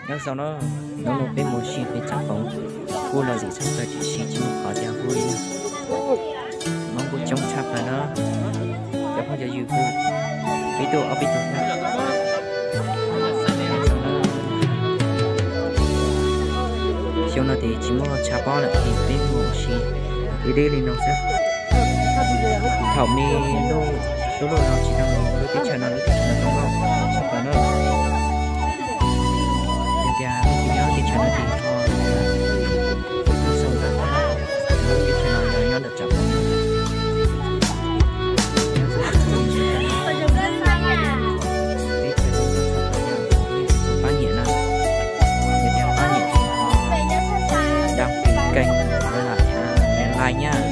Nyob zoo na, hnub no peb mus ua si peb tsav poov, kuj los zim tshaj plaws tiam sis tsis muaj qhov tias hu li na. Hmoob kuj coob tshaj plaws na, cov phooj cov ywg kuj peb tuaj ob peb tug na. Xyoo no ces tsis muaj tshav pob lawm ces peb mus ua si deb deb li no xwb. Thaum me lub, lub loj no tsis tau, lub teb chaws no lub teb chaws no zoo nkauj tshaj plaws na. Yog tias leej twg nyob teb chaws no ces ho xaus ntawv tau na. Lub teb chaws no yog nyob ntawm tsam pob. Pab nyiam na, yog tias pab nyiam ces ho đăng ký kênh với lại like nhá.